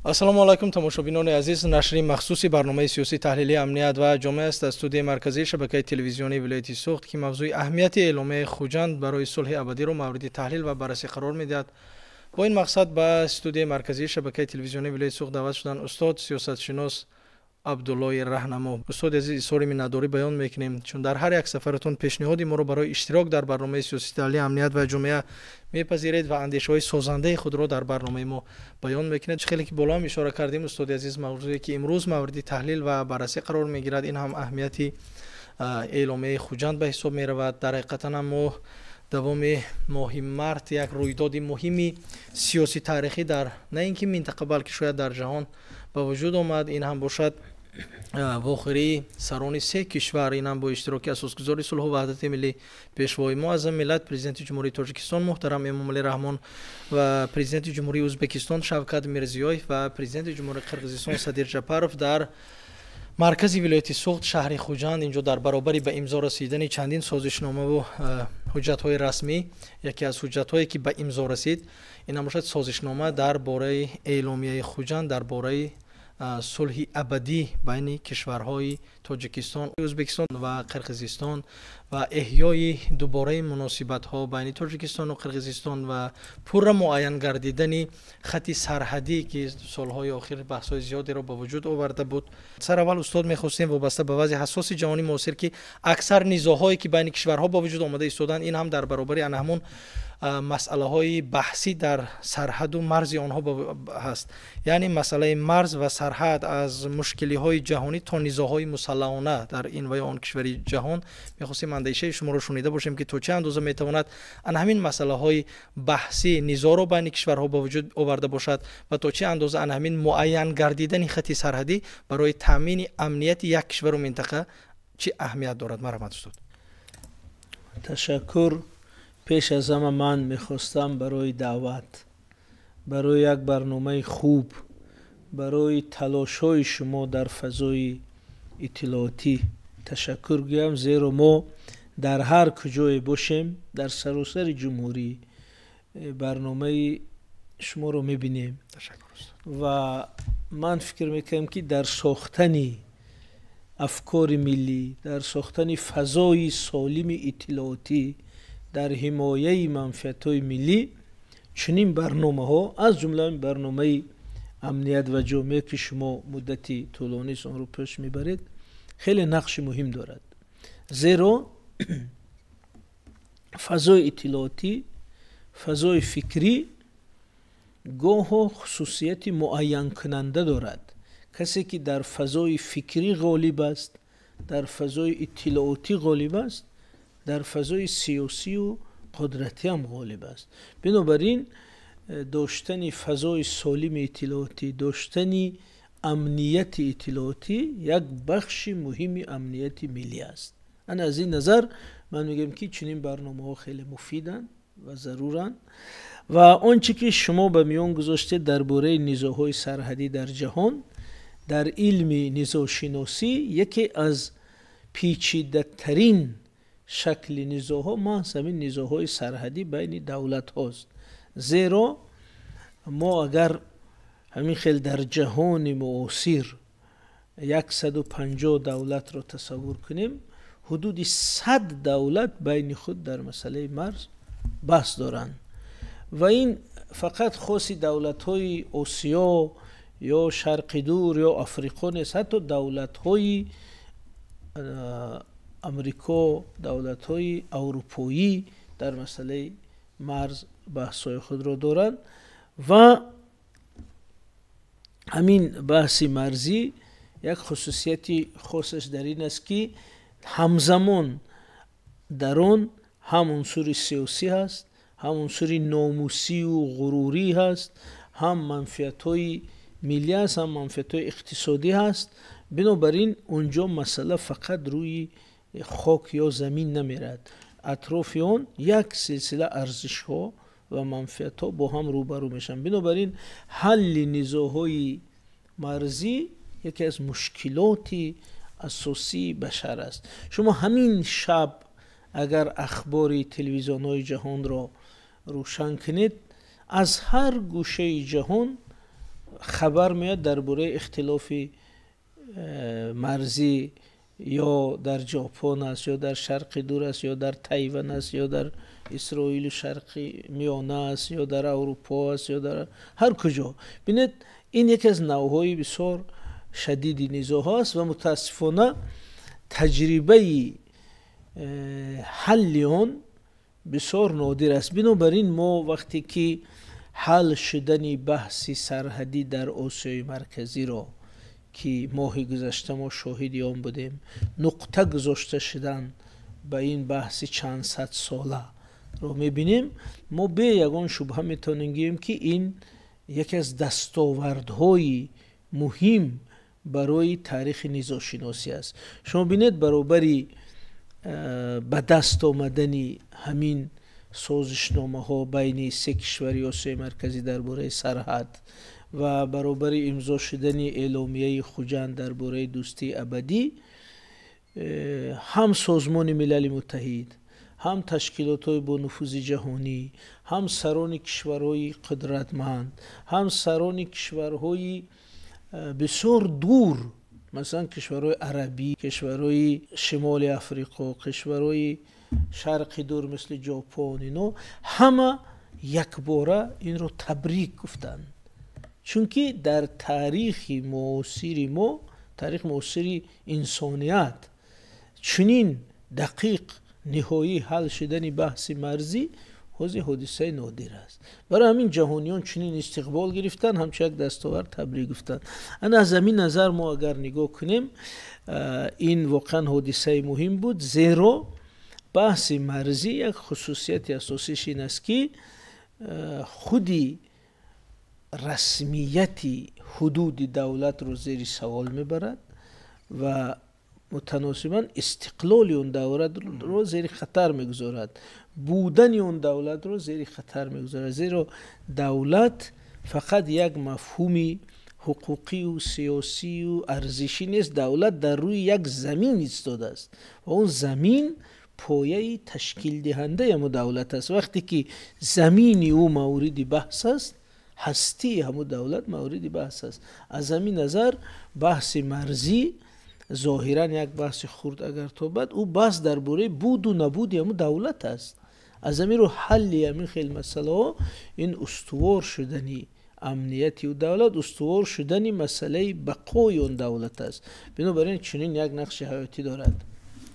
Ассалому алайкум, тамошобинони азиз. Нашри махсуси барномаи сиёсии таҳлилии «Амният ва ҷомеа» аст аз студияи марказии шабакаи телевизионии вилояти Суғд, ки мавзӯи аҳамияти эъломияи Хуҷанд барои сулҳи абадиро мавриди таҳлил ва баррасӣ қарор медиҳад. Бо ин мақсад ба студияи марказии шабакаи телевизионии вилояти Суғд даъват шуданд устод, сиёсатшинос Абдуллои Раҳнамо. Устоди азиз, изҳори миннатдорӣ баён мекунем, чун дар ҳар як сафаратон пешниҳоди моро барои иштирок дар барномаи сиёсии таҳлили «Амният ва ҷомеа» мепазиред ва андешаҳои созандаи худро дар барномаи мо баён мекунед. Хеле ки боло ҳам ишора кардем, устоди азиз, мавзӯе ки имрӯз мавриди таҳлил ва баррасӣ қарор мегирад, ин ҳам аҳамияти эъломияи Хуҷанд ба ҳисоб меравад. Дар ҳақиқатан ҳам мо давоми моҳи март як рӯйдоди муҳими сиёсӣ таърихӣ дар на ин ки минтақа, балки шояд дар ҷаҳон ба вуҷуд омад. Ин ҳам бошад вохӯрии сарони се кишвар, ин ҳам бо иштироки асосгузори сулҳу ваҳдати миллӣ, пешвои муаззами миллат, Президенти Ҷумҳурии Тоҷикистон муҳтарам Эмомалӣ Раҳмон ва Президенти Ҷумҳурии Ӯзбекистон Шавкат Мирзиёев ва Президенти Ҷумҳурии Қирғизистон Садир Жапаров дар маркази вилояти Суғд, шаҳри Хуҷанд. Инҷо дар баробари ба имзо расидани чандин созишномаву ҳуҷҷатҳои расмӣ, яке аз ҳуҷҷатҳое ки ба имзо расид, ин ҳам бошад созишнома дар бораи эъломияи Хуҷанд дар бораи сулҳи абадӣ байни кишварҳои Тоҷикистон, Ӯзбекистон ва Қирғизистон ва эҳёи дубораи муносибатҳо байни Тоҷикистону Қирғизистон ва пурра муайян гардидани хати сарҳадӣ, ки солҳои охир баҳсҳои зиёдеро ба вуҷуд оварда буд. Сараввал, устод, мехостем вобаста ба вазъи ҳассоси ҷаҳони муосир, ки аксар низоъҳое ки байни кишварҳо ба вуҷуд омада истоданд, ин ҳам дар баробари ана ҳамун масъалаҳои баҳсӣ дар сарҳаду марзи онҳо ҳаст, яъне масъалаи марз ва сарҳад аз мушкилиҳои ҷаҳонӣ то низоъҳои мусаллаҳона дар ин ва ё он кишвари ҷаҳон, мехостем андешаи шуморо шунида бошем, ки то чӣ андоза метавонад ана ҳамин масъалаҳои баҳсӣ низоъро байни кишварҳо ба вуҷуд оварда бошад ва то чӣ андоза ана ҳамин муайян гардидани хати сарҳадӣ барои таъмини амнияти як кишвару минтақа чӣ аҳамият дорад. Марҳамат, устод. Ташаккур. Пеш аз ҳама ман мехостам барои даъват, барои як барномаи хуб, барои талошҳои шумо дар фазои иттилоотӣ ташаккур гӯям, зеро мо дар ҳар куҷое бошем дар саросари ҷумҳурӣ барномаи шуморо мебинем ва ман фикр мекунам, ки дар сохтани афкори миллӣ, дар сохтани фазои солими иттилоотӣ, дар ҳимояи манфиатҳои миллӣ чунин барномаҳо, аз ҷумла барномаи «Амният ва ҷомеа», ки шумо муддати тӯлонист онро пеш мебаред, хеле нақши муҳим дорад, зеро фазои иттилоотӣ, фазои фикрӣ гоҳо хусусияти муайянкунанда дорад. Касе ки дар фазои фикрӣ ғолиб аст, дар фазои иттилоотӣ ғолиб аст, дар фазои сиёсию қудратиам ғолиб аст. Бинобар ин доштани фазои солими иттилоотӣ, доштани амнияти иттилоотӣ як бахши муҳими амнияти миллӣ аст. Ана аз ин назар ман мегӯям, ки чунин барномаҳо хеле муфиданд ва заруранд. Ва он чӣ ки шумо ба миён гузоштед дар бораи низоъҳои сарҳадӣ дар ҷаҳон, дар илми низоъшиносӣ яке аз печидатарин шакли низоъҳо маҳз ҳамин низоъҳои сарҳадӣ байни давлатҳост, зеро мо агар ҳамин хел дар ҷаҳони муосир 150 давлатро тасаввур кунем, ҳудуди 100 давлат байни худ дар масъалаи марз баҳс доранд. Ва ин фақат хоси давлатҳои Осиё ё Шарқи Дур ё Африқо нест, ҳатто давлатҳои Амрико, давлатҳои аврупоӣ дар масъалаи марз баҳсҳои худро доранд. Ва ҳамин баҳси марзӣ як хусусияти хосаш дар ин аст, ки ҳамзамон дар он ҳам унсури сиёсӣ ҳаст, ҳам унсури номусию ғурурӣ ҳаст, ҳам манфиатҳои миллӣ ҳаст, ҳам манфиатҳои иқтисодӣ ҳаст. Бинобар ин онҷо масъала фақат рӯи хок ё замин намерад, атрофи он як силсила арзишҳо ва манфиатҳо бо ҳам рӯбарӯ мешаванд. Бинобар ин ҳалли низоъҳои марзӣ яке аз мушкилоти асосии башар аст. Шумо ҳамин шаб агар ахбори телевизионҳои ҷаҳонро рӯшан кунед, аз ҳар гӯшаи ҷаҳон Хабар меояд дар бораи ихтилофи марзӣ ё дар Ҷопон аст, ё дар Шарқи Дур аст, ё дар Тайван аст, ё дар Исроилу Шарқи Миёна аст, ё дар Аврупо аст, ё дар ҳар куҷо. Бинед, ин яке аз навъҳои бисёр шадиди низоъҳо аст ва мутаассифона таҷрибаи ҳалли он бисёр нодир аст. Бинобар ин мо вақте ки ҳал шудани баҳси сарҳадӣ дар Осиёи Марказиро, ки моҳи гузашта мо шоҳиди он будем, нуқта гузошта шудан ба ин баҳси чанд сад соларо мебинем, мо бе ягон шубҳа метавонем гӯем, ки ин яке аз дастовардҳои муҳим барои таърихи низоъшиносӣ аст. Шумо бинед, баробари ба даст омадани ҳамин созишномаҳо байни се кишвари Осиёи Марказӣ дар бораи сарҳад ва баробари имзо шудани эъломияи Хуҷанд дар бораи дӯстии абадӣ, ҳам Созмони Милали Муттаҳид, ҳам ташкилотҳои бонуфузи ҷаҳонӣ, ҳам сарони кишварҳои қудратманд, ҳам сарони кишварҳои бисёр дур, масалан кишварҳои арабӣ, кишварҳои Шимоли Африқо, кишварҳои Шарқи Дур мисли Ҷопон, ино ҳама якбора инро табрик гуфтанд, чунки дар таърихи муосири мо, таърихи муосири инсоният, чунин дақиқ ниҳоӣ ҳал шудани баҳси марзӣ ҳозир ҳодисаи нодир аст. Барои ҳамин ҷаҳониён чунин истиқбол гирифтанд, ҳамчун як дастовард табрик гуфтанд. Ана аз ҳамин назар мо агар нигоҳ кунем, ин воқеан ҳодисаи муҳим буд, зеро баҳси марзӣ як хусусияти асосиш ин аст, ки худи расмияти ҳудуди давлатро зери савол мебарад ва мутаносибан истиқлоли он давлатро зери хатар мегузорад, будани он давлатро зери хатар мегузорад, зеро давлат фақат як мафҳуми ҳуқуқию сиёсию арзишӣ нест. Давлат дар рӯи як замин истодааст ва он замин пояи ташкилдиҳандаи ҳамун давлат аст. Вақте ки замини ӯ мавриди баҳс аст, ҳастии ҳамун давлат мавриди баҳс аст. Аз ҳамин назар баҳси марзӣ зоҳиран як баҳси хурд агар тобад, ӯ баҳс дар бораи буду набуди ҳамун давлат аст. Аз ҳамин рӯ ҳалли ҳамин хел масъалаҳо ин устувор шудани амнияти ӯ давлат, устувор шудани масъалаи бақои он давлат аст. Бинобар ин чунин як нақши ҳаётӣ дорад.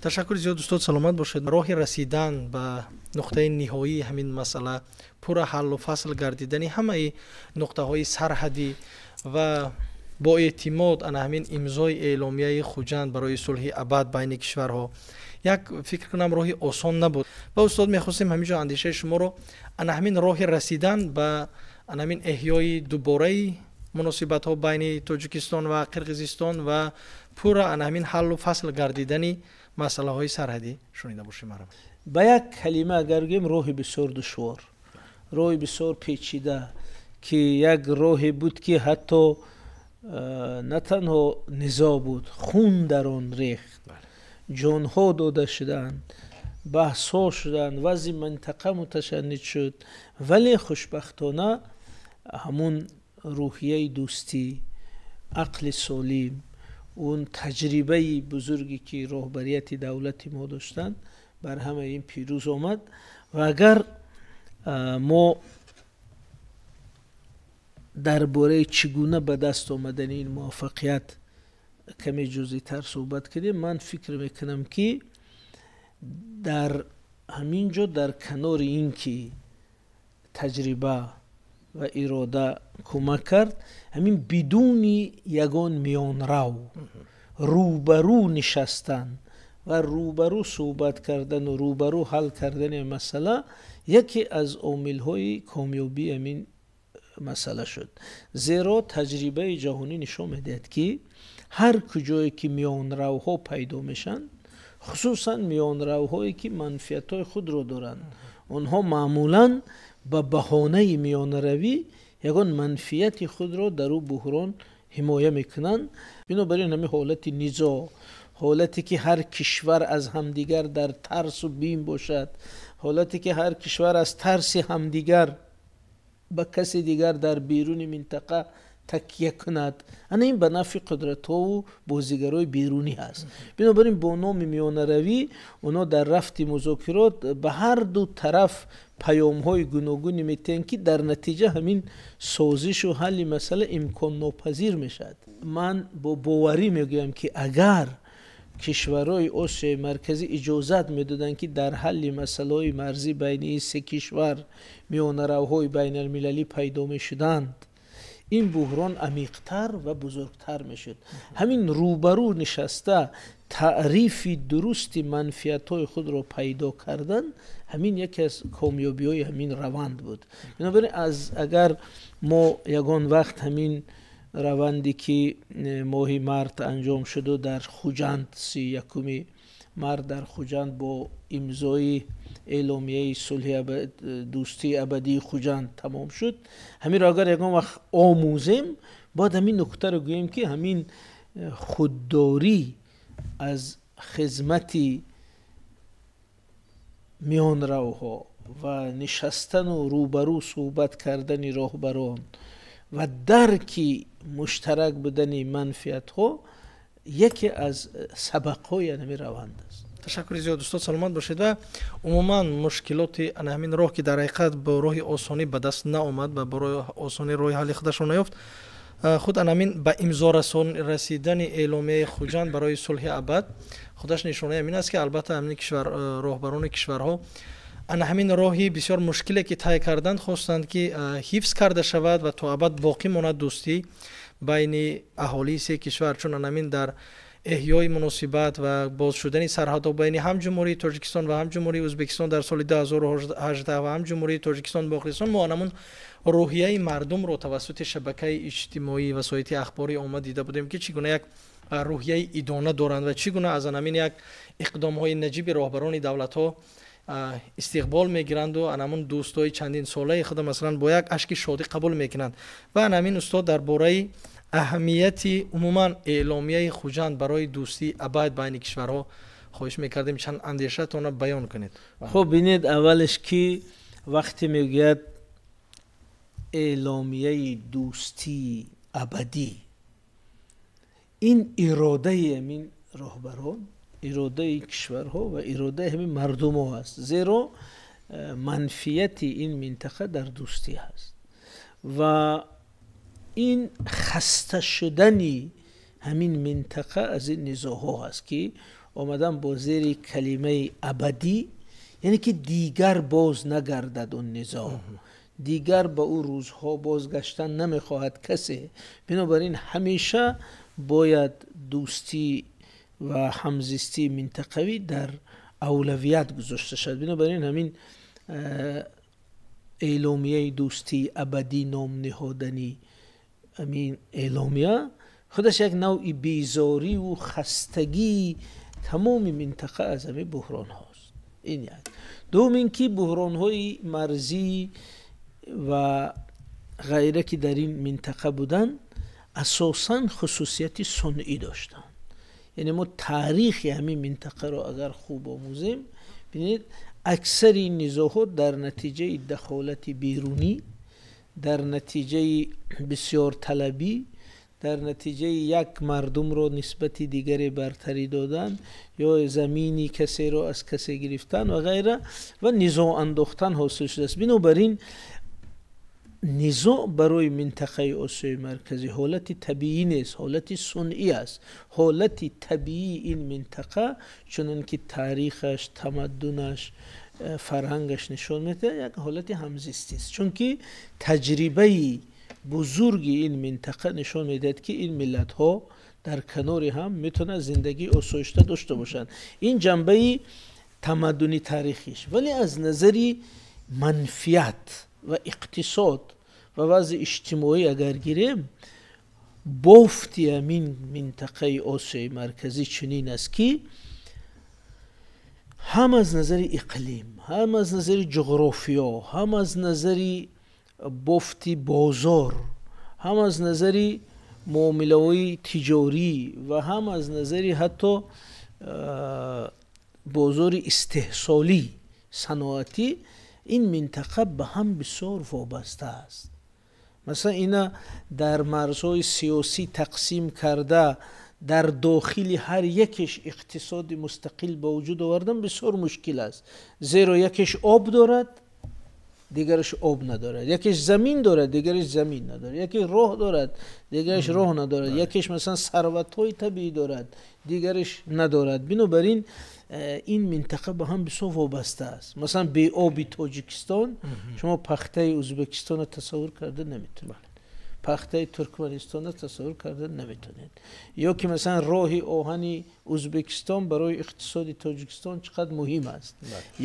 Ташаккури зиёд, устод, саломат бошед. Роҳи расидан ба нуқтаи ниҳоии ҳамин масъала, пурра ҳаллу фасл гардидани ҳамаи нуқтаҳои сарҳадӣ ва бо эътимод ана ҳамин имзои эъломияи Хуҷанд барои сулҳи абад байни кишварҳо, як фикр кунам, роҳи осон набуд. Ва устод, мехостем ҳамин ҷо андешаи шуморо ана ҳамин роҳи расидан ба ана ҳамин эҳёи дубораи муносибатҳо байни Тоҷикистон ва Қирғизистон ва пурра ана ҳамин ҳаллу фасл гардидани масъалаҳои сарҳадӣ шунида бошем. Ба як калима агар гӯем, роҳи бисёр душвор, роҳи бисёр печида, ки як роҳе буд, ки ҳатто на танҳо низоъ буд, хун дар он рехт, ҷонҳо дода шуданд, баҳсҳо шуданд, вазъи минтақа муташанниҷ шуд, вале хушбахтона ҳамун рӯҳияи дӯстӣ, ақли солим, он таҷрибаи бузурге ки роҳбарияти давлати мо доштанд, бар ҳамаи ин пирӯз омад. Ва агар мо дар бораи чӣ гуна ба даст омадани ин муваффақият каме ҷузъитар суҳбат кунем, ман фикр мекунам, ки дар ҳамин ҷо, дар канори ин ки таҷриба ва ирода кӯмак кард, ҳамин бидуни ягон миёнрав рӯбарӯ нишастан ва рӯбарӯ суҳбат кардану рӯбарӯ ҳал кардани масъала яке аз омилҳои комёбии ҳамин масъала шуд. Зеро таҷрибаи ҷаҳонӣ нишон медиҳад, ки ҳар куҷое ки миёнравҳо пайдо мешаванд, хусусан миёнравҳое ки манфиатҳои худро доранд, онҳо маъмулан ба баҳонаи миёнаравӣ ягон манфиати худро дар ӯ буҳрон ҳимоя мекунанд. Бинобар ин ҳамин ҳолати низоъ, ҳолате ки ҳар кишвар аз ҳамдигар дар тарсу бим бошад, ҳолате ки ҳар кишвар аз тарси ҳамдигар ба каси дигар дар беруни минтақа такя кунад. Ана ин ба нафъи қудратҳову бозигарои берунӣ ҳаст. Бинобар ин бо номи миёнаравӣ онҳо дар рафти музокирот ба ҳар ду тараф паёмҳои гуногуне метиҳанд, ки дар натиҷа ҳамин созишу ҳалли масъала имконнопазир мешавад. Ман бо боварӣ мегӯям, ки агар кишварҳои Осиёи Марказӣ иҷозат медоданд, ки дар ҳалли масъалаҳои марзӣ байни ин се кишвар миёнаравҳои байналмилалӣ пайдо мешуданд, ин буҳрон амиқтар ва бузургтар мешуд. Ҳамин рӯбарӯ нишаста таърифи дурусти манфиатҳои худро пайдо кардан, ҳамин яке аз комёбиҳои ҳамин раванд буд. Бинобар ин агар мо ягон вақт ҳамин раванде ки моҳи март анҷом шуду дар Хуҷанд, 31 март дар Хуҷанд бо имзои эъломияи сулҳи дӯстии абадии Хуҷанд тамом шуд, ҳаминро агар ягон вақт омӯзем, бояд ҳамин нуктаро гӯем, ки ҳамин худдорӣ аз хизмати миёнравҳо ва нишастану рӯбарӯ суҳбат кардани роҳбарон ва дарки муштарак будани манфиатҳо яке аз сабақҳои ҳамин раванд аст. Ташаккури зиёд, устод, саломат бошед. Ва умуман мушкилоти ана ҳамин роҳ, ки дар ҳақиқат бо роҳи осонӣ ба даст наомад ва бо роҳи осонӣ роҳи ҳалли худашро наёфт, худ ана ҳамин ба имзо расидани эъломияи Хуҷанд барои сулҳи абад худаш нишонаи ҳамин аст, ки албатта ҳамин роҳбарони кишварҳо ана ҳамин роҳи бисёр мушкиле, ки тай карданд, хостанд, ки ҳифз карда шавад ва то абад боқӣ монад дӯстӣ байни аҳолии се кишвар, чун ана ҳамин дар эҳёи муносибат ва боз шудани сарҳадҳо байни ҳам Ҷумҳурии Тоҷикистон ва ҳам Ҷумҳурии Ӯзбекистон дар соли 2018 ва ҳам Ҷумҳурии Тоҷикистон бо Қирғизистон мо анамун рӯҳияи мардумро тавассути шабакаи иҷтимоӣ ва васоити ахбори омма дида будем, ки чӣ гуна як рӯҳияи идона доранд ва чӣ гуна аз анамин як иқдомҳои наҷиби роҳбарони давлатҳо истиқбол мегиранду анамун дӯстҳои чандин солаи худа масалан бо як ашки шодӣ қабул мекунанд. Ва анамин, устод, дар бораи аҳамияти умуман эъломияи Хуҷанд барои дӯстии абад байни кишварҳо хоҳиш мекардем, чанд андешаатонро баён кунед. Хуб, бинед, аввалеш ки вақте мегӯяд эъломияи дӯстии абадӣ, ин иродаи ҳамин роҳбарон, иродаи кишварҳо ва иродаи ҳамин мардумҳо аст, зеро манфиати ин минтақа дар дӯстӣ ҳаст ва ин хаста шудани ҳамин минтақа аз ин низоъҳо ҳаст, ки омадан бо зери калимаи абадӣ, яъне ки дигар боз нагардад он низоъ, дигар ба ӯ рӯзҳо бозгаштан намехоҳад касе. Бинобар ин ҳамеша бояд дӯстӣ ва ҳамзистии минтақавӣ дар авлавият гузошта шавад. Бинобар ин ҳамин эъломияи дӯстии абадӣ ном ниҳодани ҳамин эъломия худаш як навъи безориву хастагии тамоми минтақа аз ҳамин буҳронҳост. Ин як. Дуввум ин ки буҳронҳои марзӣ ва ғайра, ки дар ин минтақа буданд, асосан хусусияти сунъӣ доштанд. Яъне мо таърихи ҳамин минтақаро агар хуб омӯзем, бинед, аксари ин низоъҳо дар натиҷаи дахолати берунӣ, дар натиҷаи бисёрталабӣ, дар натиҷаи як мардумро нисбати дигаре бартарӣ додан ё замини касеро аз касе гирифтан ва ғайра ва низоъ андохтан ҳосил шудааст. Бинобар ин низоъ барои минтақаи Осиёи Марказӣ ҳолати табиӣ нест, ҳолати сунъӣ аст. Ҳолати табиии ин минтақа, чунон ки таърихаш, тамаддунаш, фарҳангаш нишон медиҳад, як ҳолати ҳамзистист, чунки таҷрибаи бузурги ин минтақа нишон медиҳад, ки ин миллатҳо дар канори ҳам метавонанд зиндагии осоишта дошта бошанд. Ин ҷанбаи тамаддуни таърихиш. Вале аз назари манфиат ва иқтисод ва вазъи иҷтимоӣ агар гирем, бофти ҳамин минтақаи Осиёи Марказӣ чунин аст, ки ҳам аз назари иқлим, ҳам аз назари ҷуғрофиё, ҳам аз назари бофти бозор, ҳам аз назари муомилаҳои тиҷорӣ ва ҳам аз назари ҳатто бозори истеҳсолӣ, саноатӣ, ин минтақа ба ҳам бисёр вобаста аст. Масалан, ина дар марзҳои сиёсӣ тақсим карда, дар дохили ҳар якеш иқтисоди мустақил ба вуҷуд овардан бисёр мушкил аст. Зеро якеш об дорад, дигараш об надорад, якеш замин дорад, дигараш замин надорад, якеш роҳ дорад, дигараш роҳ надорад, якеш масалан сарватҳои табиӣ дорад, дигараш надорад. Бинобар ин ин минтақа ба ҳам бисёр вобаста аст. Масалан, беоби Тоҷикистон шумо пахтаи Ӯзбекистонро тасаввур карда наметавонед, пахтаи Туркманистонро тасаввур карда наметавонед, ё ки масалан роҳи оҳани Ӯзбекистон барои иқтисоди Тоҷикистон чӣ қадр муҳим аст,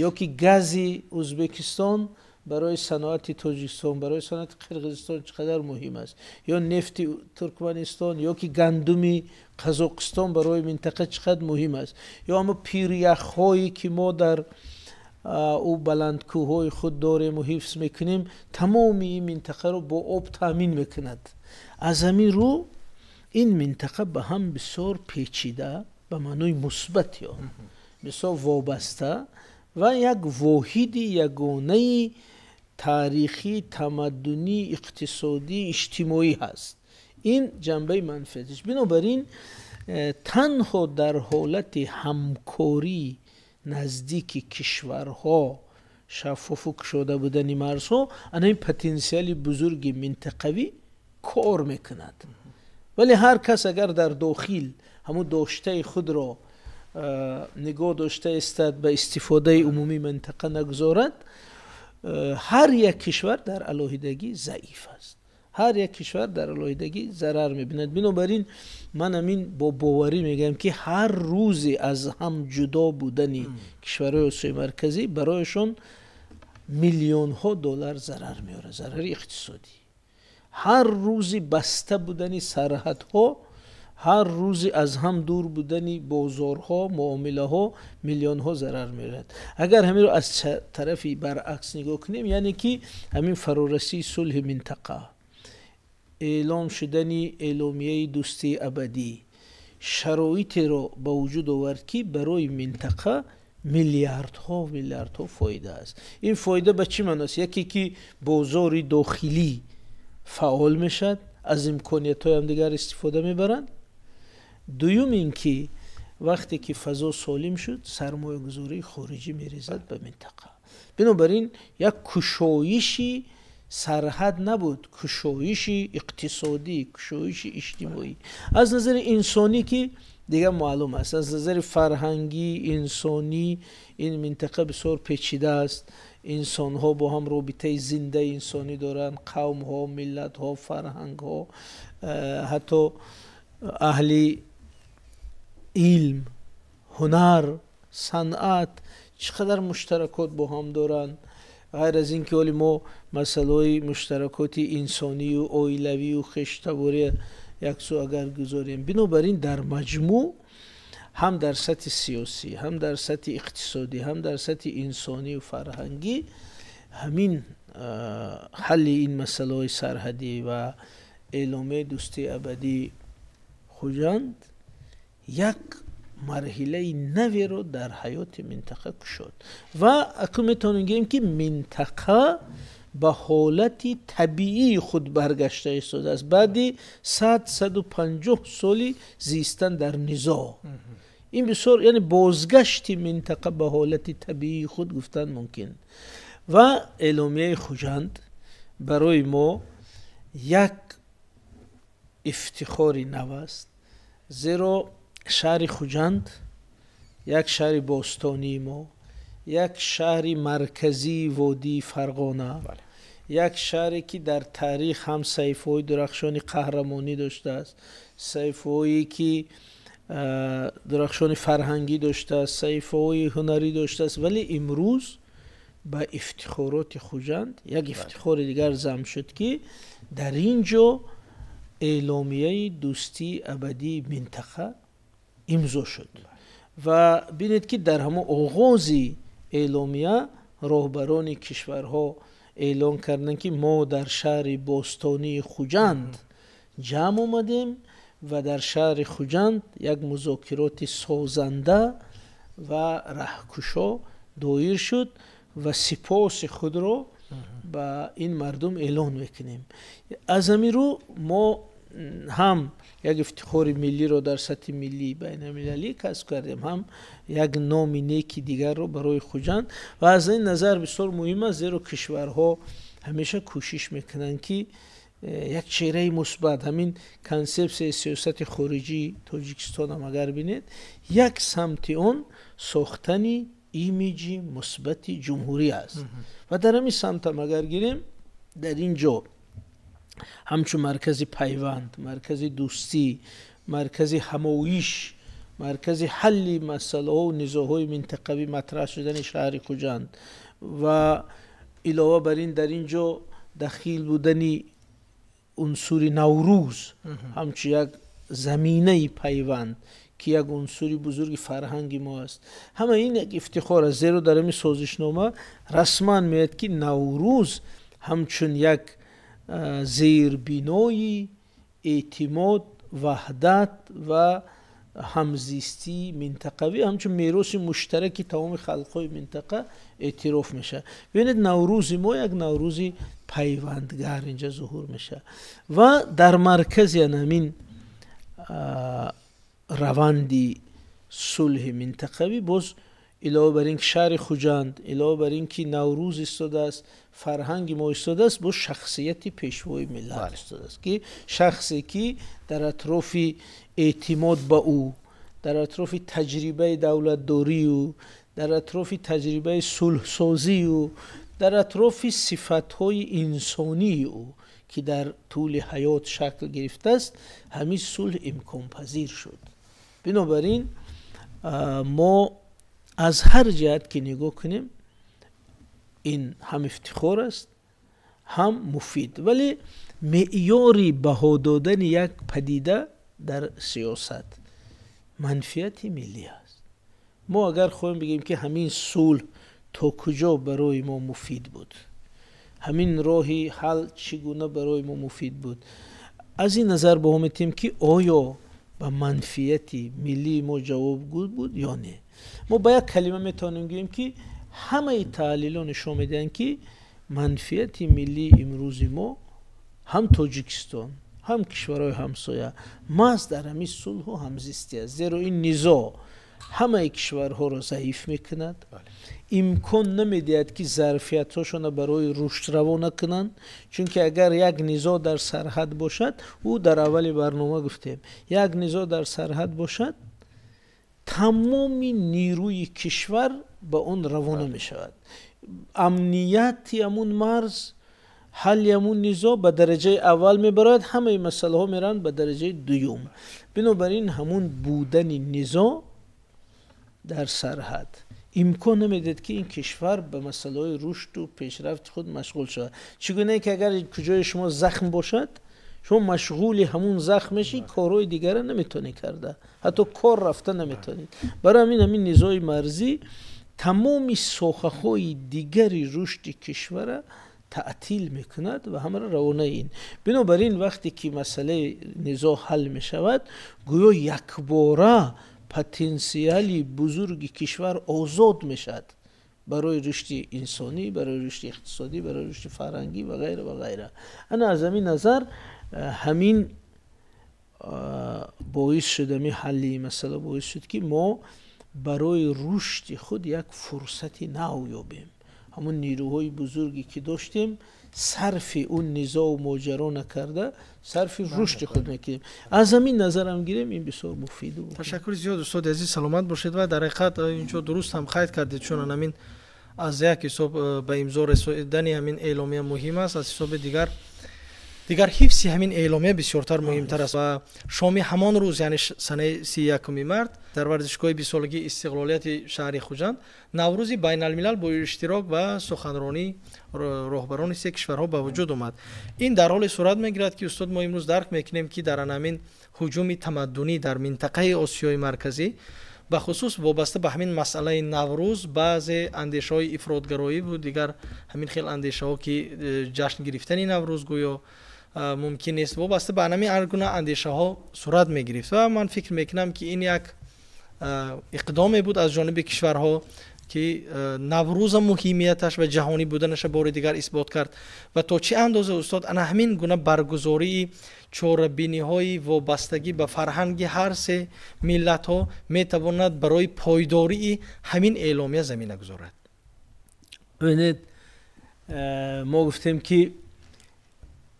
ё ки гази Ӯзбекистон барои саноати Тоҷикистон, барои саноати Қирғизистон чӣ қадар муҳим аст, ё нефти Туркманистон, ё ки гандуми Қазоқистон барои минтақа чӣ қадр муҳим аст, ё ҳама пиряхҳое ки мо дар ӯ баландкӯҳҳои худ дорем ва ҳифз мекунем, тамоми ин минтақаро бо об таъмин мекунад. Аз ҳамин рӯ ин минтақа ба ҳам бисёр печида, ба маънои мусбати он бисёр вобаста ва як воҳиди ягонаи таърихӣ, тамаддунӣ, иқтисодӣ, иҷтимоӣ ҳаст. Ин ҷанбаи манфиатиш. Бинобар ин танҳо дар ҳолати ҳамкорӣ наздики кишварҳо, шаффофу кушода будани марзҳо, ана ин потенсиали бузурги минтақавӣ кор мекунад. Вале ҳар кас агар дар дохил ҳамун доштаи худро нигоҳ дошта истад, ба истифодаи умумии минтақа нагузорад, ҳар як кишвар дар алоҳидагӣ заиф аст, ҳар як кишвар дар алоҳидагӣ зарар мебинад. Бинобар ин ман ҳамин бо боварӣ мегӯям, ки ҳар рӯзе аз ҳам ҷудо будани кишварҳои Осиёи Марказӣ барояшон миллионҳо доллар зарар меорад, зарари иқтисодӣ. Ҳар рӯзи баста будани сарҳадҳо, ҳар рӯзи аз ҳам дур будани бозорҳо, муомилаҳо миллионҳо зарар меорад. Агар ҳаминро аз тарафи баръакс нигоҳ кунем, яъне ки ҳамин фарорасии сулҳи минтақа, эълон шудани эъломияи дӯстии абадӣ шароитеро ба вуҷуд овард, ки барои минтақа миллиардҳо миллиардҳо фоида аст. Ин фоида ба чӣ маъност? Яке ки бозори дохилӣ фаъол мешавад, аз имкониятҳои ҳамдигар истифода мебаранд. Дуюм ин ки вақте ки фазо солим шуд, сармоягузории хориҷӣ мерезад ба минтақа. Бинобар ин як кушоиши сарҳад набуд, кушоиши иқтисодӣ, кушоиши иҷтимоӣ. Аз назари инсонӣ ки дигар маълум аст, аз назари фарҳангӣ, инсонӣ ин минтақа бисёр печида аст. Инсонҳо бо ҳам робитаи зиндаи инсонӣ доранд, қавмҳо, миллатҳо, фарҳангҳо, ҳатто аҳли илм, ҳунар, санъат чӣ қадар муштаракот бо ҳам доранд. Ғайр аз ин ки ҳоли мо масъалаҳои муштаракоти инсонию оилавию хештаборӣ яксӯ агар гузорем. Бинобар ин дар маҷмӯъ ҳам дар сатҳи сиёсӣ, ҳам дар сатҳи иқтисодӣ, ҳам дар сатҳи инсонию фарҳангӣ ҳамин ҳалли ин масъалаҳои сарҳадӣ ва эъломияи дӯстии абадии Хуҷанд як марҳилаи наверо дар ҳаёти минтақа кушод. Ва акнун метавонем гӯем, ки минтақа ба ҳолати табиии худ баргашта истодааст баъди 100-150 соли зистан дар низоъ. Ин бисёр, яъне бозгашти минтақа ба ҳолати табиии худ гуфтан мумкин. Ва эъломияи Хуҷанд барои мо як ифтихори нав аст, зеро шаҳри Хуҷанд як шаҳри бостонии мо, як шаҳри марказии водии Фарғона, як шаҳре ки дар таърих ҳам саҳифаҳои дурахшони қаҳрамонӣ доштааст, саҳифаҳое ки дурахшони фарҳангӣ доштааст, саҳифаҳои ҳунарӣ доштааст, вале имрӯз ба ифтихороти Хуҷанд як ифтихори дигар зам шуд, ки дар ин ҷо эъломияи дӯстии абадии минтақа имзо шуд. Ва бинед, ки дар ҳамон оғози эъломия роҳбарони кишварҳо эълон карданд, ки мо дар шаҳри бостонии Хуҷанд ҷамъ омадем ва дар шаҳри Хуҷанд як музокироти созанда ва раҳкушо доир шуд ва сипоси худро ба ин мардум эълон мекунем. Аз ҳамин рӯ мо ҳам як ифтихори миллиро дар сатҳи миллӣ байналмилалӣ касб кардем, ҳам як номи неки дигарро барои Хуҷанд. Ва аз ин назар бисёр муҳим аст, зеро кишварҳо ҳамеша кӯшиш мекунанд, ки як чеҳраи мусбат, ҳамин консепсияи сиёсати хориҷии Тоҷикистон ҳам агар бинед, як самти он сохтани имиҷи мусбати ҷумҳурӣ аст. Ва дар ҳамин самт ҳам агар гирем, дар ин ҷо ҳамчун маркази пайванд, маркази дӯстӣ, маркази ҳамоиш, маркази ҳалли масъалаҳо низоъҳои минтақавӣ матраҳ шудани шаҳри Хуҷанд ва илова бар ин дар ин ҷо дахил будани унсури Наврӯз ҳамчун як заминаи пайванд, ки як унсури бузурги фарҳанги мо аст, ҳама ин як ифтихор аст. Зеро дар ҳамин созишнома расман меояд, ки Наврӯз ҳамчун як зербинои эътимод, ваҳдат ва ҳамзистии минтақавӣ, ҳамчун мероси муштараки тамоми халқҳои минтақа эътироф мешавад. Бибинед, Наврӯзи мо як Наврӯзи пайвандгар инҷа зуҳур мешавад ва дар маркази ҳамин раванди сулҳи минтақавӣ боз илова бар ин ки шаҳри Хуҷанд, илова бар ин ки Наврӯз истодааст, фарҳанги мо истодааст, боз шахсияти пешвои миллат истодааст, ки шахсе ки дар атрофи эътимод ба ӯ, дар атрофи таҷрибаи давлатдорию, дар атрофи таҷрибаи сулҳсозию, дар атрофи сифатҳои инсонии ӯ, ки дар тӯли ҳаёт шакл гирифтааст, ҳамин сулҳ имконпазир шуд. Бинобар ин мо аз ҳар ҷиҳат ки нигоҳ кунем, ин ҳам ифтихор аст, ҳам муфид. Вале меъёри баҳо додани як падида дар сиёсат манфиати миллӣ аст. Мо агар хоҳем бигӯем, ки ҳамин сулҳ то куҷо барои мо муфид буд, ҳамин роҳи ҳал чӣ гуна барои мо муфид буд, аз ин назар баҳо метиҳем, ки оё ба манфиати миллии мо ҷавобгӯ буд ё не. Мо ба як калима метавонем гӯем, ки ҳамаи таҳлилҳо нишон медиҳанд, ки манфиати миллии имрӯзи мо, ҳам Тоҷикистон, ҳам кишварҳои ҳамсоя, маҳз дар ҳамин сулҳу ҳамзистӣ аст, зеро ин низоъ ҳамаи кишварҳоро заиф мекунад, имкон намедиҳад, ки зарфиятҳошонро барои рушд равона кунанд. Чунки агар як низоъ дар сарҳад бошад, ӯ дар аввали барнома гуфтем, як низоъ дар сарҳад бошад, тамоми нерӯи кишвар ба он равона мешавад. Амнияти ҳамун марз, ҳалли ҳамун низоъ ба дараҷаи аввал мебарояд, ҳамаи масъалаҳо мераванд ба дараҷаи дуюм. Бинобар ин ҳамун будани низоъ дар сарҳад имкон намедиҳад, ки ин кишвар ба масъалаҳои рушду пешрафти худ машғул шавад. Чӣ гунае ки агар куҷои шумо захм бошад, шумо машғули ҳамун захм мешӣ, корҳои дигарро наметавонӣ карда, ҳатто кор рафта наметавонед. Барои ҳамин ҳамин низои марзӣ тамоми соҳаҳои дигари рушди кишварро таътил мекунад ва ҳамаро равонаи ин. Бинобар ин вақте ки масъалаи низоъ ҳал мешавад, гӯё якбора потенсиали бузурги кишвар озод мешавад барои рушди инсонӣ, барои рушди иқтисодӣ, барои рушди фарҳангӣ ва ғайра ва ғайра. Ана аз ҳамин назар ҳамин боис шуд, ҳамин ҳалли масъала боис шуд, ки мо барои рушди худ як фурсати нав ёбем. Ҳамун нерӯҳои бузурге ки доштем, сарфи он низоъу моҷаро накарда, сарфи рушди худ мекунем. Аз ҳамин назарам гирем, ин бисёр муфиду. Ташаккури зиёд, устоди азиз, саломат бошед. Ва дар ҳақиқат инҷо дуруст ҳам қайд кардед, чун ҳамин аз як ҳисоб ба имзо расидани ҳамин эъломия муҳим аст, аз ҳисоби дигар ҳифзи ҳамин эъломия бисёртар муҳимтар аст. Ва шоми ҳамон рӯз, яъне санаи 31 март, дар варзишгоҳи бистсолагии истиқлолияти шаҳри Хуҷанд Наврӯзи байналмилал бо иштирок ва суханронии роҳбарони се кишварҳо ба вуҷуд омад. Ин дар ҳоле сурат мегирад, ки устод, мо имрӯз дарк мекунем, ки дар ҳамин ҳуҷуми тамаддунӣ дар минтақаи Осиёи Марказӣ, бахусус вобаста ба ҳамин масъалаи Наврӯз, баъзе андешаҳои ифротгароӣ буд, дигар ҳамин хел андешаҳо, ки ҷашн гирифтани Наврӯз гӯё мумкин нест, вобаста ба ҳамин ҳар гуна андешаҳо сурат мегирифт. Ва ман фикр мекунам, ки ин як иқдоме буд аз ҷониби кишварҳо. ки Наврӯза муҳимияташ ва ҷаҳонӣ буданаша бори дигар исбот кард ва то чӣ андоза, устод, ана ҳамин гуна баргузории чорабиниҳои вобастагӣ ба фарҳанги ҳар се миллатҳо метавонад барои пойдории ҳамин эъломия замина гузорад? Бибинед, мо гуфтем, ки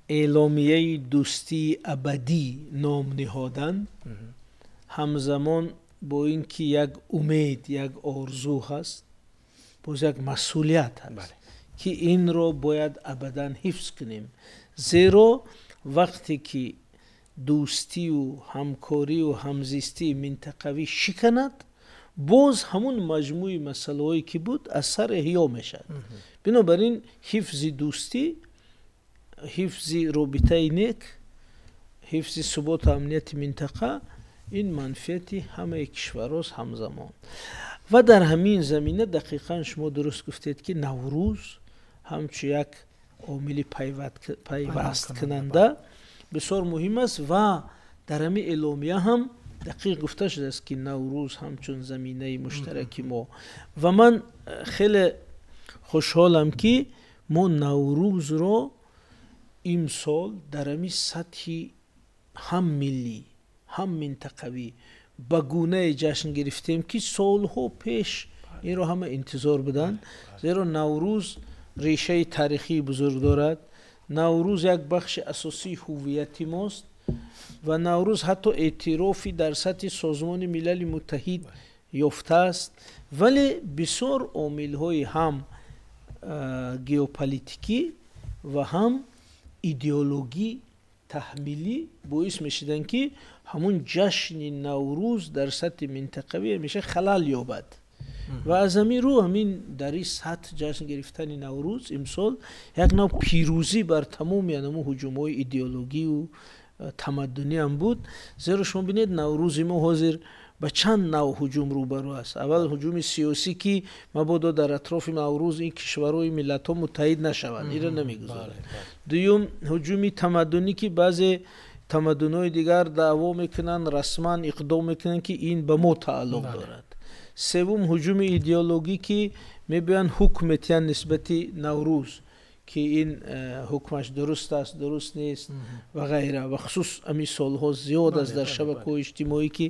эъломияи дӯстии абадӣ ном ниҳодан ҳамзамон бо ин ки як умед, як орзу ҳаст, боз як масъулият ҳаст, ки инро бояд абадан ҳифз кунем, зеро вақте ки дӯстию ҳамкорию ҳамзистии минтақавӣ шиканад, боз ҳамун маҷмӯи масъалаҳое ки буд, аз сар эҳё мешавад. Бинобар ин ҳифзи дӯстӣ, ҳифзи робитаи нек, ҳифзи суботу амнияти минтақа ин манфиати ҳамаи кишварҳост ҳамзамон. Ва дар ҳамин замина дақиқан шумо дуруст гуфтед, ки Наврӯз ҳамчун як омили пайвасткунанда бисёр муҳим аст ва дар ҳамин эъломия ҳам дақиқ гуфта шудааст, ки Наврӯз ҳамчун заминаи муштараки мо. Ва ман хеле хушҳолам, ки мо Наврӯзро имсол дар ҳамин сатҳи ҳам миллӣ, ҳам минтақавӣ ба гунае ҷашн гирифтем, ки солҳо пеш инро ҳама интизор буданд, зеро Наврӯз решаи таърихии бузург дорад, Наврӯз як бахши асосии ҳуввияти мост ва Наврӯз ҳатто эътирофи дар сатҳи Созмони Милали Муттаҳид ёфтааст. Вале бисёр омилҳои ҳам геополитикӣ ва ҳам идеологӣ таҳмилӣ боис мешуданд, ки ҳамун ҷашни Наврӯз дар сатҳи минтақавӣ ҳамеша халал ёбад. Ва аз ҳамин рӯ ҳамин дар ин сатҳ ҷашн гирифтани Наврӯз имсол як нав пирӯзӣ бар тамоми анаму ҳуҷумҳои идеологию тамаддунӣ ҳам буд, зеро шумо бинед, Наврӯзи мо ҳозир ба чанд нав ҳуҷум рӯбарӯ аст. Аввал ҳуҷуми сиёсӣ, ки мабодо дар атрофи Наврӯз ин кишварҳои миллатҳо муттаҳид нашаванд, инро намегузорад. Дуюм, ҳуҷуми тамаддунӣ, ки баъзе тамаддунҳои дигар даъво мекунанд, расман иқдом мекунанд, ки ин ба мо тааллуқ дорад. Севум, ҳуҷуми идеологӣ, ки мебиёянд, ҳукм метиҳанд нисбати Наврӯз, ки ин ҳукмаш дуруст аст, дуруст нест ва ғайра. Ва хусус ҳамин солҳо зиёд аст дар шабакаҳои иҷтимоӣ, ки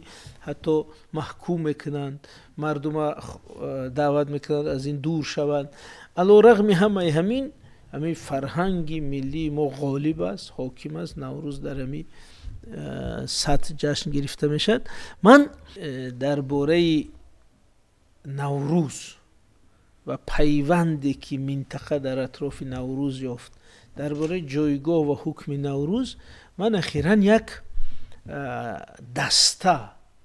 ҳатто маҳкум мекунанд, мардума даъват мекунанд, аз ин дур шаванд. Ало рағми ҳамаи ҳамин, ҳамин фарҳанги миллии мо ғолиб аст, ҳоким аст. Наврӯз дар ҳамин сатҳ ҷашн гирифта мешавад. Ман дар бораи Наврӯз ва пайванде, ки минтақа дар атрофи Наврӯз ёфт, дар бораи ҷойгоҳ ва ҳукми Наврӯз, ман ахиран як даста,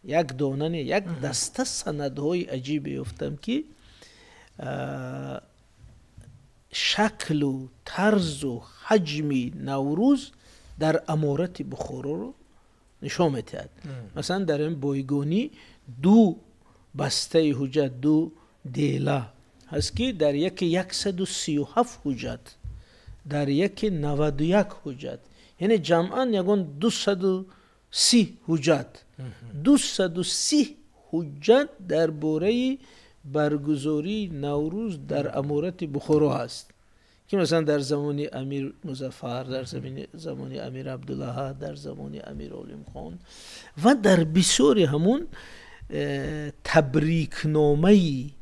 як дона не, як даста санадҳои аҷибе ёфтам, ки шаклу тарзу ҳаҷми Наврӯз дар Аморати Бухороро нишон медиҳад. Масалан, дар ин бойгонӣ ду бастаи ҳуҷҷат, ду дела ҳаст, ки дар яке 137 ҳуҷҷат, дар яке 91 ҳуҷҷат, яъне ҷамъан ягон 230 ҳуҷҷат, 230 ҳуҷҷат дар бораи баргузории Наврӯз дар Аморати Бухоро ҳаст, ки масалан дар замони Амир Музаффар, дар замони Амир Абдуллаҳа, дар замони Амир Олимхон. Ва дар бисёри ҳамун табрикномаи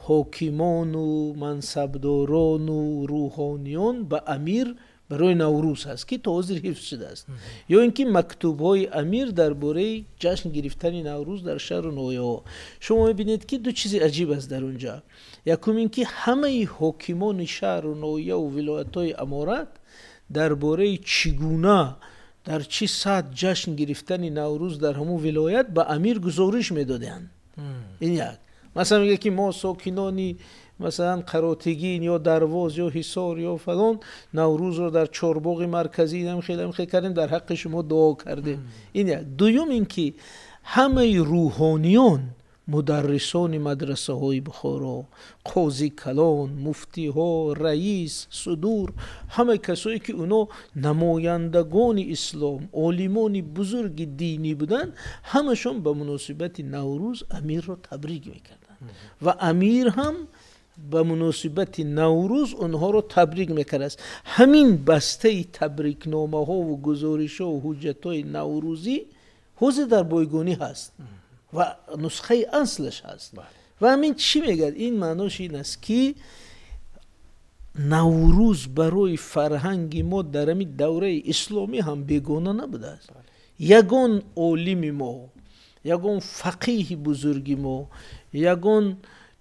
ҳокимону мансабдорону рӯҳониён ба амир барои Наврӯз ҳаст, ки то ҳозир ҳифз шудааст, ё ин ки мактубҳои амир дар бораи ҷашн гирифтани Наврӯз дар шаҳру ноҳияҳо. Шумо мебинед, ки ду чизи аҷиб аст дар он ҷа. Якум ин ки ҳамаи ҳокимони шаҳру ноҳияву вилоятҳои аморат дар бораи чӣ гуна, дар чӣ сатҳ ҷашн гирифтани Наврӯз дар ҳамун вилоят ба амир гузориш медоданд. Ин як. Масалан, мегӯяд, ки мо сокинони, масалан, Қаротигин ё Дарвоз ё Ҳисор ё фалон Наврӯзро дар чорбоғи марказӣ хеле кардем, дар ҳаққи шумо дуо кардем. Ин як. Дуюм ин ки ҳамаи рӯҳониён, мударрисони мадрасаҳои Бухоро, қози калон, муфтиҳо, раис, судур, ҳамаи касое ки оно намояндагони ислом, олимони бузурги динӣ буданд, ҳамашон ба муносибати Наврӯз амирро табрик мекарданд. ва амир ҳам ба муносибати Наврӯз онҳоро табрик мекардааст. Ҳамин бастаи табрикномаҳову гузоришҳову ҳуҷҷатҳои наврӯзӣ ҳозир дар бойгонӣ ҳаст ва нусхаи аслаш ҳаст. Ва ҳамин чӣ мегӯяд? Ин маънош ин аст, ки Наврӯз барои фарҳанги мо дар ҳамин давраи исломӣ ҳам бегона набудааст. Ягон олими мо, ягон фақиҳи бузурги мо, ягон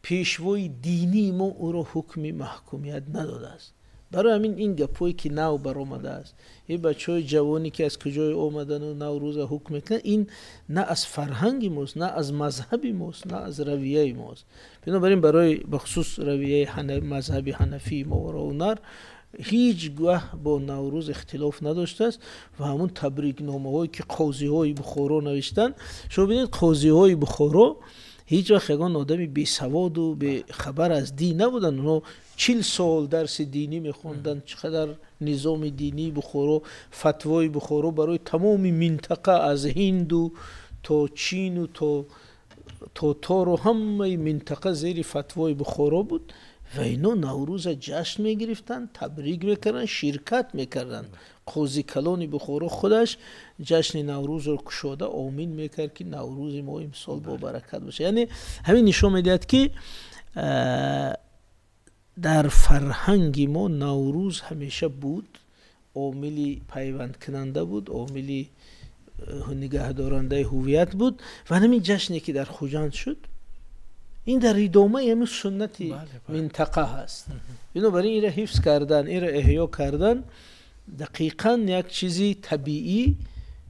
пешвои динии мо ӯро ҳукми маҳкумият надодааст. Барои ҳамин ин гапҳое ки нав баромадааст, ин бачаҳои ҷавоне ки аз куҷое омадану Наврӯза ҳукм мекунанд, ин на аз фарҳанги мост, на аз мазҳаби мост, на аз равияи мост. Бинобар ин барои бахусус равияи мазҳаби ҳанафии мовароунар ҳеҷ гоҳ бо Наврӯз ихтилоф надоштааст ва ҳамун табрикномаҳое ки қозиҳои Бухоро навиштанд, шумо бинед, қозиҳои Бухоро ҳеҷ вақт ягон одами бесаводу бехабар аз дин набуданд. Онҳо 40 сол дарси динӣ мехонданд. Чӣ қадар низоми динии Бухоро, фатвои Бухоро барои тамоми минтақа, аз Ҳинду то Чину то Тотору ҳамаи минтақа зери фатвои Бухоро буд. Ва ино Наврӯза ҷашн мегирифтанд, табрик мекарданд, ширкат мекарданд. Қози калони Бухоро худаш ҷашни Наврӯзро кушода омин мекард, ки Наврӯзи мо имсол бобаракат бошад. Яъне ҳамин нишон медиҳад, ки дар фарҳанги мо Наврӯз ҳамеша буд, омили пайвандкунанда буд, омили нигаҳдорандаи ҳуввият буд. Ва ҳамин ҷашне ки дар Хуҷанд шуд, ин дар идомаи ҳамин суннати минтақа ҳаст. Бинобар ин инро ҳифз кардан, инро эҳё кардан дақиқан як чизи табиӣ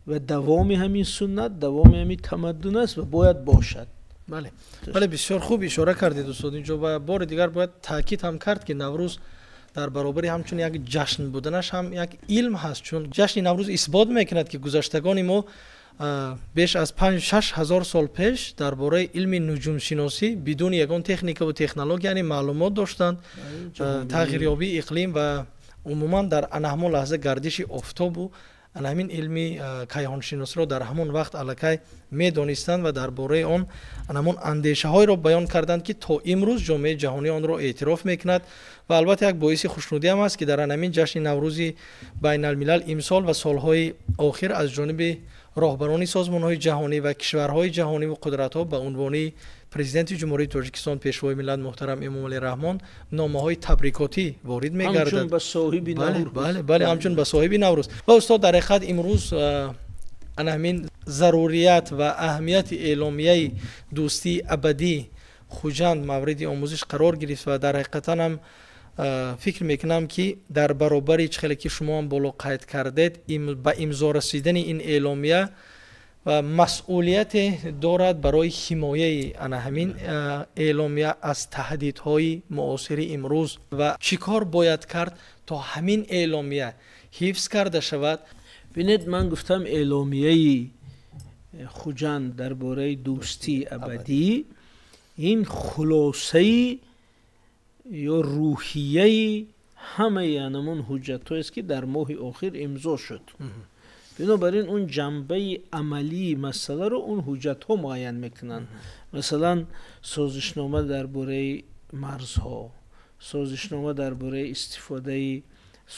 ва давоми ҳамин суннат, давоми ҳамин тамаддун аст ва бояд бошад. Бале, бисёр хуб ишора кардед, устод. Инҷо ва бори дигар бояд таъкид ҳам кард, ки Наврӯз дар баробари ҳамчун як ҷашн буданаш ҳам як илм ҳаст, чун ҷашни Наврӯз исбот мекунад, ки гузаштагони мо беш аз 5-6 ҳазор сол пеш дар бораи илми нуҷумшиносӣ бидуни ягон техникаву технология, яъне маълумот доштанд. Тағйирёбии иқлим ва умуман дар ана ҳамон лаҳза гардиши офтобу ана ҳамин илми кайҳоншиносиро дар ҳамон вақт аллакай медонистанд ва дар бораи он ана ҳамон андешаҳоеро баён карданд, ки то имрӯз ҷомеаи ҷаҳонӣ онро эътироф мекунад. Ва албатта як боиси хушнудиам аст, ки дар ана ҳамин ҷашни Наврӯзи байналмилал имсол ва солҳои охир аз ҷониби роҳбарони созмонҳои ҷаҳонӣ ва кишварҳои ҷаҳониву қудратҳо ба унвони Президенти Ҷумҳурии Тоҷикистон, Пешвои миллат муҳтарам Эмомалӣ Раҳмон номаҳои табрикотӣ ворид мегардад. Бале, ҳамчун ба соҳиби Наврӯз. Ва устод, дар ҳақиқат имрӯз ана ҳамин зарурият ва аҳамияти эъломияи дӯстии абадӣ Хуҷанд мавриди омӯзиш қарор гирифт. Ва дар ҳақиқатан ҳам фикр мекунам, ки дар баробари чӣ хеле ки шумоам боло қайд кардед, ба имзо расидани ин эъломия ва масъулияте дорад барои ҳимояи ана ҳамин эъломия аз таҳдидҳои муосири имрӯз. Ва чӣ кор бояд кард, то ҳамин эъломия ҳифз карда шавад? Бинед, ман гуфтам, эъломияи Хуҷанд дар бораи дӯстии абадӣ ин хулосаи ё рӯҳияи ҳамаи анамон ҳуҷҷатҳоест, ки дар моҳи охир имзо шуд. Бинобар ин он ҷанбаи амалии масъаларо он ҳуҷҷатҳо муайян мекунанд. Масалан, созишнома дар бораи марзҳо, созишнома дар бораи истифодаи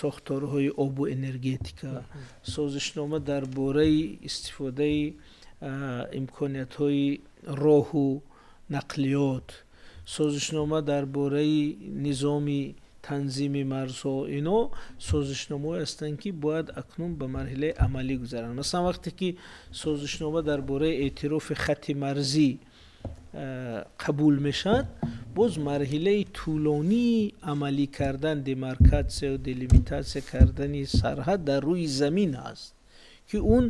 сохторҳои обу энергетика, созишнома дар бораи истифодаи имкониятҳои роҳу нақлиёт, созишнома дар бораи низоми танзими марзҳо. Ино созишномаҳое ҳастанд, ки бояд акнун ба марҳилаи амалӣ гузаранд. Масалан, вақте ки созишнома дар бораи эътирофи хатти марзӣ қабул мешавад, боз марҳилаи тӯлонии амалӣ кардан, демаркатсияю делимитатсия кардани сарҳад дар рӯи замин ҳаст, ки он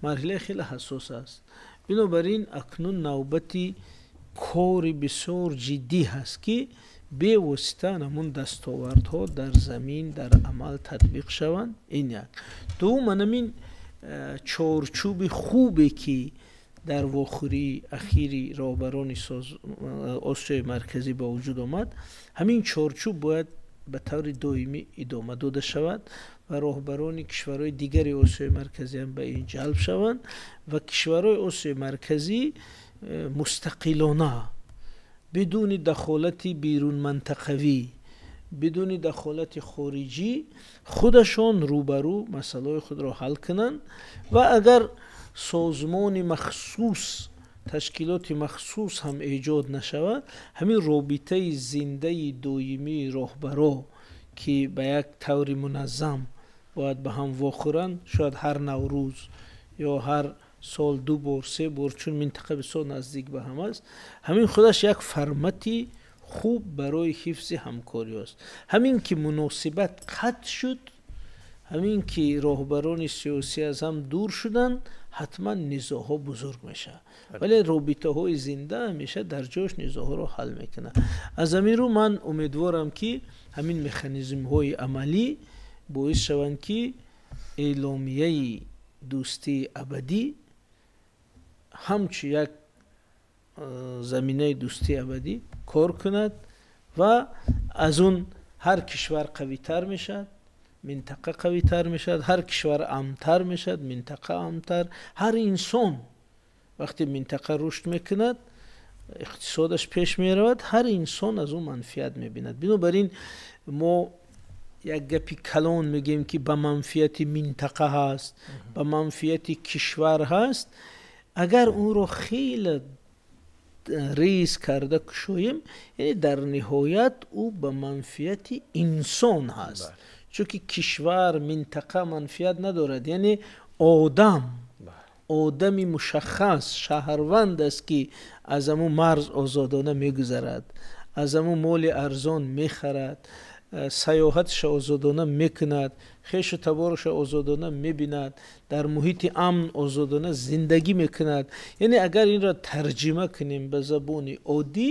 марҳилаи хеле ҳассос аст. Бинобар ин акнун навбати кори бисёр ҷиддӣ ҳаст, ки бевосита ҳамун дастовардҳо дар замин, дар амал татбиқ шаванд. Ин як. Дуввум, анамин чорчӯби хубе, ки дар вохӯрии ахири роҳбарони Осиёи Марказӣ ба вуҷуд омад, ҳамин чорчӯб бояд ба таври доимӣ идома дода шавад ва роҳбарони кишварҳои дигари Осиёи Марказӣ ҳам ба ин ҷалб шаванд ва кишварҳои Осиёи Марказӣ мустақилона бидуни дахолати берунмантақавӣ, бидуни дахолати хориҷӣ худашон рӯбарӯ масъалаҳои худро ҳал кунанд ва агар созмони махсус, ташкилоти махсус ҳам эҷод нашавад, ҳамин робитаи зиндаи доимии роҳбаро ки ба як таври муназзам бояд ба ҳам вохӯранд, шояд ҳар Наврӯз ё ҳар сол 2 бор, 3 бор, чун минтақа бисёр наздик ба ҳам аст, ҳамин худаш як формати хуб барои ҳифзи ҳамкорӣ аст. Ҳамин ки муносибат қатъ шуд, ҳамин ки роҳбарони сиёсӣ аз ҳам дур шуданд, ҳатман низоъҳо бузург мешавад. Вале робитаҳои зинда ҳамеша дар ҷояш низоъҳоро ҳал мекунад. Аз ҳамин рӯ ман умедворам, ки ҳамин механизмҳои амалӣ боис шаванд, ки эъломияи дӯстии абадӣ ҳамчун як заминаи дӯстии абадӣ кор кунад ва аз он ҳар кишвар қавитар мешавад, минтақа қавитар мешавад, ҳар кишвар амнтар мешавад, минтақа амнтар, ҳар инсон вақте минтақа рушд мекунад, иқтисодаш пеш меравад, ҳар инсон аз он манфиат мебинад. Бинобар ин мо як гапи калон мегӯем, ки ба манфиати минтақа ҳаст, ба манфиати кишвар ҳаст. Агар онро хеле рез карда кушоем, яъне дар ниҳоят ӯ ба манфиати инсон ҳаст, чунки кишвар, минтақа манфиат надорад. Яъне одам, одами мушаххас, шаҳрванд аст, ки аз ҳамун марз озодона мегузарад, аз ҳамун моли арзон мехарад, сайёҳатша озодона мекунад, хешу табораша озодона мебинад, дар муҳити амн озодона зиндагӣ мекунад. Яъне агар инро тарҷима кунем ба забони оддӣ,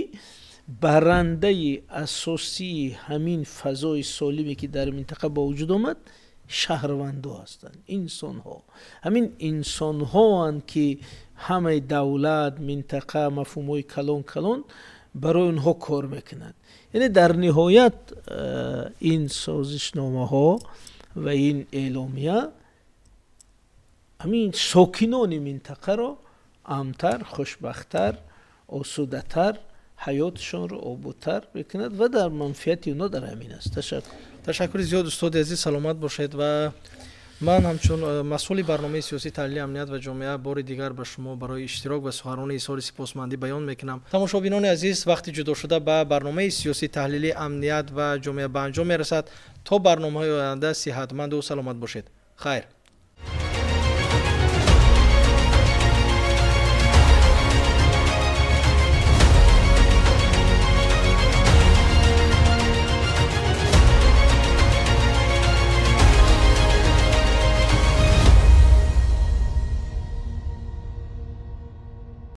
барандаи асосии ҳамин фазои солиме ки дар минтақа ба вуҷуд омад, шаҳрвандо ҳастанд, инсонҳо. Ҳамин инсонҳоанд, ки ҳамаи давлат, минтақа, мафҳумҳои калон калон барои онҳо кор мекунад. Яъне дар ниҳоят ин созишномаҳо ва ин эъломия ҳамин сокинони минтақаро амнтар, хушбахттар, осудатар, ҳаётшонро ободтар мекунад ва дар манфиати онҳо дар ҳамин аст. Ташаккур. Ташаккури зиёд, устоди азиз, саломат бошед. Ва ман ҳамчун масъули барномаи сиёсӣ таҳлили амният ва ҷомеа бори дигар ба шумо барои иштирок ва суханронии изҳори сипосмандӣ баён мекунам. Тамошобинони азиз, вақти ҷудошуда ба барномаи сиёсӣ таҳлили амният ва ҷомеа ба анҷом мерасад. То барномаҳои оянда сиҳатманду саломат бошед. Хайр.